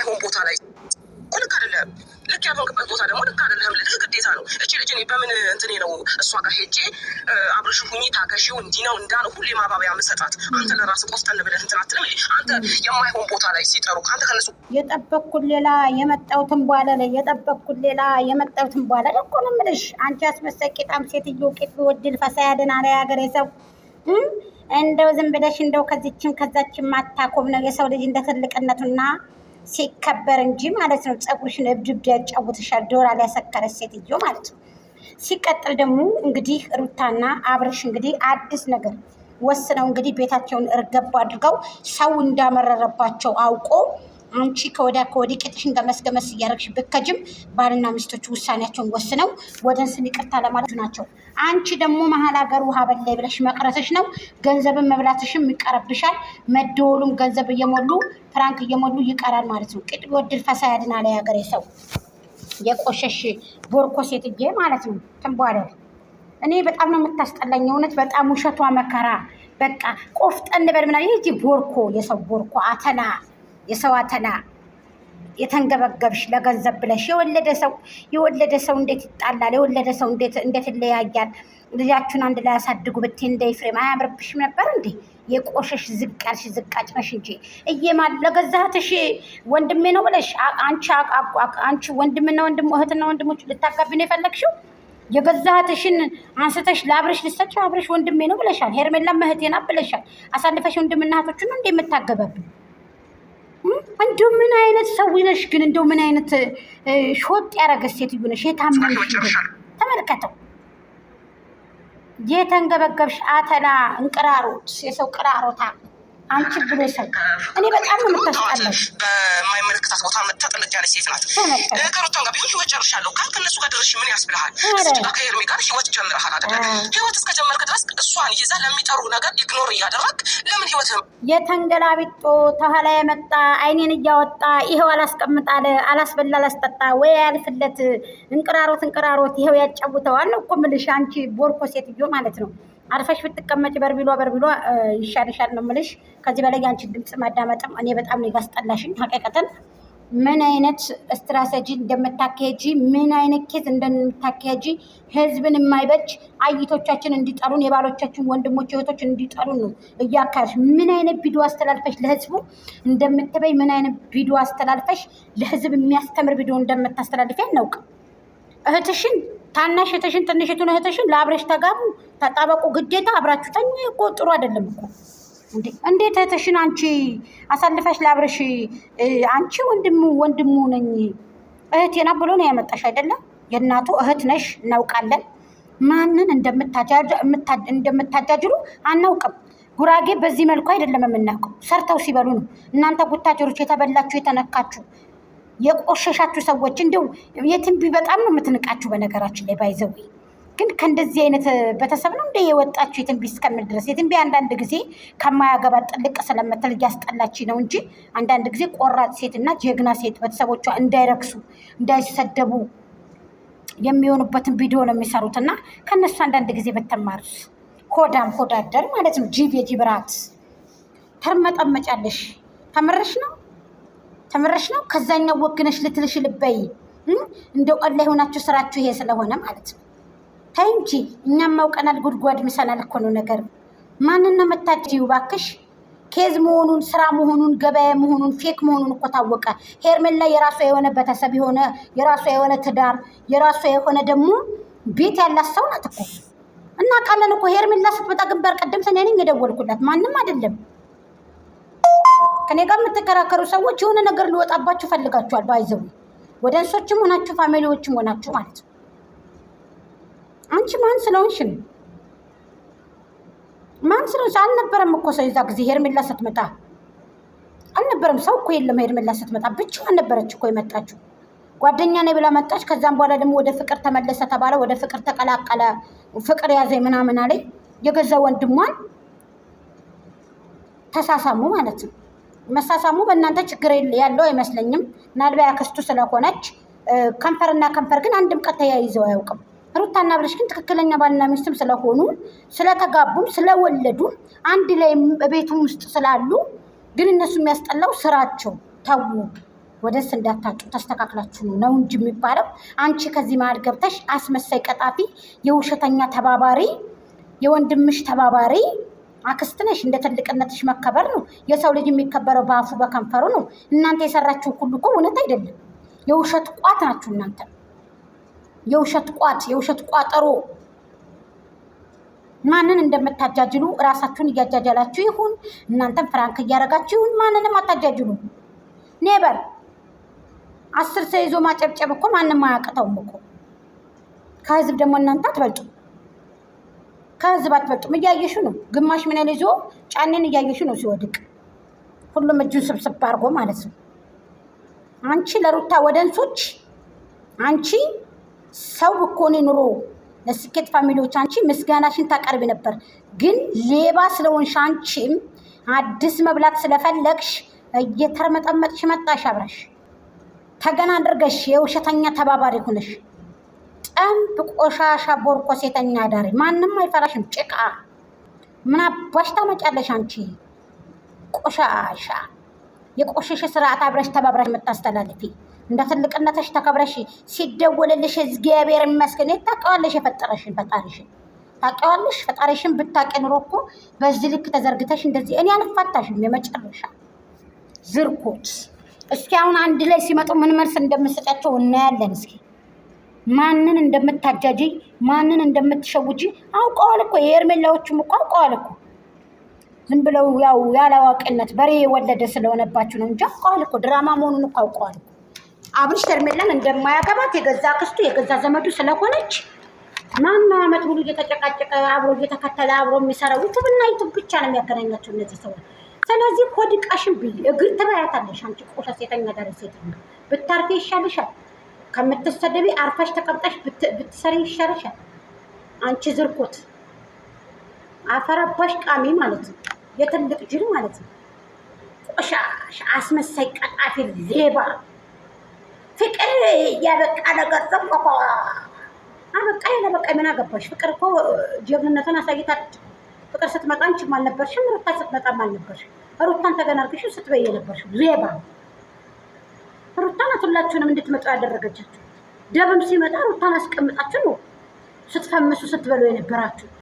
የማይሆን ቦታ ላይ ልክ አይደለም። ልክ ያልሆንክበት ቦታ ደግሞ ልክ አይደለም ልልህ ግዴታ ነው። እቺ ልጅ እኔ በምን እንትኔ ነው እሷ ጋር ሄጄ አብረሽ ሁኚ ታገሺው እንዲህ ነው እንዳለው ሁሌ ማባበያ መሰጣት። አንተ ለራስህ ቆፍጠን ብለህ እንትን አትልም እንዴ? አንተ የማይሆን ቦታ ላይ ሲጠሩ አንተ ከነሱ የጠበቅኩት ሌላ የመጣው ትንቧለለ፣ የጠበቅኩት ሌላ የመጣው ትንቧለለ እኮ ነው የምልሽ። አንቺ አስመሳይ ቂጣም ሴትዮ፣ ቂጥ ቢወድል ፈሳ ያድን አለ የሀገሬ ሰው። እንደው ዝም ብለሽ እንደው ከዚችም ከዛችም ማታኮብ ነው የሰው ልጅ እንደ ትልቅነቱና ሲከበር እንጂ ማለት ነው። ፀጉርሽን እብድ እብድ ያጫውትሻል፣ ዶላር ያሰከረች ሴትዮ ማለት ነው። ሲቀጥል ደግሞ እንግዲህ ሩታና አብርሽ እንግዲህ አዲስ ነገር ወስነው እንግዲህ ቤታቸውን እርገብ አድርገው ሰው እንዳመረረባቸው አውቆ አንቺ ከወዲያ ከወዲህ ቂጥሽን ገመስ ገመስ እያደረግሽ ብከጅም ባልና ሚስቶች ውሳኔያቸውን ወስነው ወደንስን ይቅርታ ለማለት ናቸው። አንቺ ደግሞ መሀል ሀገር ውሃ በላይ ብለሽ መቅረትሽ ነው። ገንዘብን መብላትሽም ይቀርብሻል። መደወሉም ገንዘብ እየሞሉ ፍራንክ እየሞሉ ይቀራል ማለት ነው። ቂጥ ቢወድድ ፈሳ ያድናል የሀገሬ ሰው። የቆሸሽ ቦርኮ ሴትዬ ማለት ነው። ትንቧለል። እኔ በጣም ነው የምታስጠላኝ። እውነት በጣም ውሸቷ መከራ። በቃ ቆፍጠን በል ምናምን። ይህ ቦርኮ፣ የሰው ቦርኮ አተላ፣ የሰው አተላ የተንገበገብሽ ለገንዘብ ብለሽ። የወለደ ሰው፣ የወለደ ሰው እንዴት ይጣላል? የወለደ ሰው እንዴት ይለያያል? ልጃችሁን አንድ ላይ ያሳድጉ ብትይ እንደ ኤፍሬም አያምርብሽም ነበር እንዴ? የቆሸሽ ዝቅ ያልሽ ዝቃጭ ነሽ እንጂ እየማል ለገዛትሽ ወንድሜ ነው ብለሽ አንቺ ወንድምና ወንድም እህትና ወንድሞች ልታጋቢ ነው የፈለግሽው። የገዛትሽን አንስተሽ ለአብረሽ ልትሰጪው፣ አብረሽ ወንድሜ ነው ብለሻል። ሄርሜላም እህቴ ናት ብለሻል። አሳልፈሽ ወንድምና እህቶችን ነው እንደ የምታገባብን። እንደው ምን አይነት ሰው ነሽ ግን? እንደው ምን አይነት ሾጥ ያደረገ ሴትዮ ነሽ? የታመንሽ ተመልከተው። የተንገበገብሽ አተላ እንቅራሮት፣ የሰው ቅራሮታ አንቺ ብሎ ሰው እኔ በጣም ነው የምታስጠላው። በማይመለከታት ቦታ መታ ጥልቅ ያለች ሴት ናት። ከሩታን ጋር ቢሆን ህይወት ጨርሻለሁ ካልክ ከእነሱ ጋር ድርሽ ምን ያስብልሃል? እዚህ ጋር ከሄርሜ ጋር ህይወት ጀምረሃል አይደለ? ህይወት እስከጀመርክ ድረስ እሷን ይዘህ ለሚጠሩ ነገር ignore እያደረግ ለምን ህይወት የተንገላቢጦ ተኋላ የመጣ አይኔን እያወጣ ይኸው አላስቀምጣለ አላስበላ አላስጠጣ ወይ ያልፍለት እንቅራሮት እንቅራሮት ይኸው ያጫውተዋል ነው እኮ የምልሽ። አንቺ ቦርኮ ሴትዮ ማለት ነው። አርፈሽ ብትቀመጭ በርቢሏ በርቢሏ ይሻልሻል ነው የምልሽ። ከዚህ በላይ ያንቺን ድምፅ ማዳመጥም እኔ በጣም ነው ያስጠላሽኝ። ሀቂቀተን ምን አይነት ስትራቴጂ እንደምታካሄጂ፣ ምን አይነት case እንደምታካሄጂ ህዝብን የማይበጅ አይቶቻችን እንዲጠሉን የባሎቻችን ወንድሞች እህቶች እንዲጠሉን ነው እያካሄድሽ። ምን አይነት ቪዲዮ አስተላልፈሽ ለህዝቡ እንደምትበይ፣ ምን አይነት ቪዲዮ አስተላልፈሽ ለህዝብ የሚያስተምር ቪዲዮ እንደምታስተላልፊ አናውቅም። እህትሽን፣ ታናሽ እህትሽን፣ ትንሽቱን እህትሽን ለአብረሽ ተጋቡ፣ ተጣበቁ፣ ግዴታ አብራችሁ ተኙ እኮ ጥሩ አይደለም እኮ። እንዴት እህትሽን አንቺ አሳልፈሽ ለአብረሽ አንቺ ወንድሙ ወንድሙ ነኝ እህቴ ናት ብሎ ነው ያመጣሽ አይደለም? የእናቱ እህት ነሽ እናውቃለን። ማንን እንደምታጃጅሉ አናውቅም። ጉራጌ በዚህ መልኩ አይደለም የምናውቀው፣ ሰርተው ሲበሉ ነው። እናንተ ጉታጀሮች የተበላችሁ የተነካችሁ የቆሸሻችሁ ሰዎች እንደው የትንቢ በጣም ነው የምትንቃችሁ። በነገራችን ላይ by the way ግን ከእንደዚህ አይነት ቤተሰብ ነው እንደ የወጣችሁ የትንቢ እስከምል ድረስ የትንቢ አንዳንድ ጊዜ ከማያገባ ጥልቅ ስለምትል እያስጠላች ነው እንጂ አንዳንድ ጊዜ ቆራጥ ሴትና ጀግና ሴት ቤተሰቦቿ እንዳይረክሱ እንዳይሰደቡ የሚሆኑበትን ቪዲዮ ነው የሚሰሩት። እና ከእነሱ አንዳንድ ጊዜ ብትማሩስ። ሆዳም ሆዳደር ማለት ነው። ጅብ የጅብ ራት ተርመጠመጫለሽ። ተምረሽ ነው ተምረሽ ነው ከዛኛው ወግነሽ ልትልሽ ልበይ እንደው ቀን ላይ ሆናችሁ ስራችሁ ይሄ ስለሆነ ማለት ነው። ተይ እንጂ እኛም አውቀናል። ጉድጓድ ምሰናል እኮ ነው ነገር። ማንን ነው የምታጅይው እባክሽ? case መሆኑን ስራ መሆኑን ገበያ መሆኑን fake መሆኑን እኮ ታወቀ። ሄርሜላ የራሷ የሆነ ቤተሰብ የሆነ የራሷ የሆነ ትዳር የራሷ የሆነ ደግሞ ቤት ያላት ሰው ናት እኮ እናውቃለን እኮ። ሄርሜላ ስትመጣ ግንባር ቀደም እኔ ነኝ የደወልኩላት፣ ማንም አይደለም። ከኔ ጋር የምትከራከሩ ሰዎች የሆነ ነገር ሊወጣባችሁ ፈልጋችኋል። by the way ወደንሶችም ሆናችሁ family ዎችም ሆናችሁ ማለት ነው። አንቺ ማን ስለሆንሽ ነው? ማን ስለሆንሽ አልነበረም እኮ ሰው የዛ ጊዜ ሄርሜላ ስትመጣ አልነበረም። ሰው እኮ የለም። ሄርሜላ ስትመጣ ብቻዋን ነበረች እኮ የመጣችው። ጓደኛ ነኝ ብላ መጣች። ከዛም በኋላ ደግሞ ወደ ፍቅር ተመለሰ ተባለ። ወደ ፍቅር ተቀላቀለ። ፍቅር ያዘኝ ምናምን አለኝ። የገዛ ወንድሟን ተሳሳሙ ማለት ነው። መሳሳሙ በእናንተ ችግር ያለው አይመስለኝም። ምናልባት ያክስቱ ስለሆነች ከንፈርና ከንፈር ግን አንድም ቀን ተያይዘው አያውቅም። ሩታና አብርሽ ግን ትክክለኛ ባልና ሚስትም ስለሆኑ ስለተጋቡም ስለወለዱ አንድ ላይ ቤቱም ውስጥ ስላሉ ግን እነሱ የሚያስጠላው ስራቸው። ተዉ። ወደስ እንዳታጩ ተስተካክላችሁ ነው ነው እንጂ የሚባለው። አንቺ ከዚህ መሀል ገብተሽ አስመሳይ ቀጣፊ፣ የውሸተኛ ተባባሪ፣ የወንድምሽ ተባባሪ አክስት ነሽ። እንደ ትልቅነትሽ መከበር ነው። የሰው ልጅ የሚከበረው በአፉ በከንፈሩ ነው። እናንተ የሰራችሁ ሁሉ እኮ እውነት አይደለም። የውሸት ቋት ናችሁ እናንተ። የውሸት ቋት፣ የውሸት ቋጠሮ። ማንን እንደምታጃጅሉ እራሳችሁን እያጃጃላችሁ ይሁን፣ እናንተም prank እያደረጋችሁ ይሁን፣ ማንንም አታጃጅሉ። Never 10 ሰው ይዞ ማጨብጨብ እኮ ማንም አያቅተውም እኮ። ከህዝብ ደግሞ እናንተ አትበልጡም፣ ከህዝብ አትበልጡም። እያየሹ ነው። ግማሽ ምን ይዞ ጫኔን እያየሹ ነው ሲወድቅ፣ ሁሉም እጁን ስብስብ አድርጎ ማለት ነው። አንቺ ለሩታ ወደንሶች አንቺ ሰው ብኮኔ ኑሮ ለስኬት family ዎች አንቺ ምስጋናሽን ታቀርቢ ነበር። ግን ሌባ ስለሆንሽ አንቺም አዲስ መብላት ስለፈለግሽ እየተርመጠመጥሽ መጣሽ። አብረሽ ተገና አድርገሽ የውሸተኛ ተባባሪ ሆነሽ ጠንብ ቆሻሻ ቦርኮ ሴተኛ አዳሪ ማንም አይፈራሽም። ጭቃ ምን አባሽ ታመጫለሽ አንቺ ቆሻሻ የቆሸሸ ስርዓት አብረሽ ተባብረሽ የምታስተላልፊ እንደ ትልቅነትሽ ተከብረሽ ሲደወልልሽ እግዚአብሔር ይመስገን። ታውቂዋለሽ፣ የፈጠረሽን ፈጣሪሽን ታውቂዋለሽ። ፈጣሪሽን ብታውቂ ኑሮ እኮ በዚህ ልክ ተዘርግተሽ እንደዚህ እኔ አልፋታሽም። የመጨረሻ ዝርኮት። እስኪ አሁን አንድ ላይ ሲመጡ ምን መልስ እንደምሰጫቸው እናያለን። እስኪ ማንን እንደምታጃጂ ማንን እንደምትሸውጂ አውቀዋል እኮ የሄርሜላዎቹም እኮ አውቀዋል እኮ። ዝም ብለው ያው ያላዋቂነት በሬ የወለደ ስለሆነባችሁ ነው እንጂ አውቀዋል እኮ ድራማ መሆኑን እኮ አውቀዋል እኮ። አብርሽ ሄርሜላን እንደማያገባት የገዛ አክስቱ የገዛ ዘመዱ ስለሆነች ማነው አመት ሙሉ እየተጨቃጨቀ አብሮ እየተከተለ አብሮ የሚሰራው YouTube እና YouTube ብቻ ነው የሚያገናኛቸው እነዚህ ሰዎች። ስለዚህ ኮድቃሽን ብይ እግር ትበያታለሽ። አንቺ ቆሻ ሴተኛ ዳር ሴት ብታርፊ ይሻልሻል። ከምትሰደቢ አርፈሽ ተቀምጠሽ ብትሰሪ ይሻልሻል። አንቺ ዝርኮት አፈራባሽ ቃሚ ማለት ነው። የትልቅ ጅል ማለት ነው። ቆሻሻ አስመሳይ ቀጣፊ ሌባ ፍቅር ያበቃ ነገር አበቃ ያለበቃ ምን አገባሽ? ፍቅር እኮ ጀግንነቷን አሳይታለች። ፍቅር ስትመጣ አንቺም አልነበርሽም፣ ሩታ ስትመጣም አልነበርሽም። ሩታን ተገናርግሽ ስትበይ የነበርሽው ሌባ ሩታ ናት። ሁላችሁንም እንድትመጡ ያደረገቻችሁ። ደብም ሲመጣ ሩታን አስቀምጣችሁ ነው ስትፈምሱ ስትበሉ የነበራችሁ።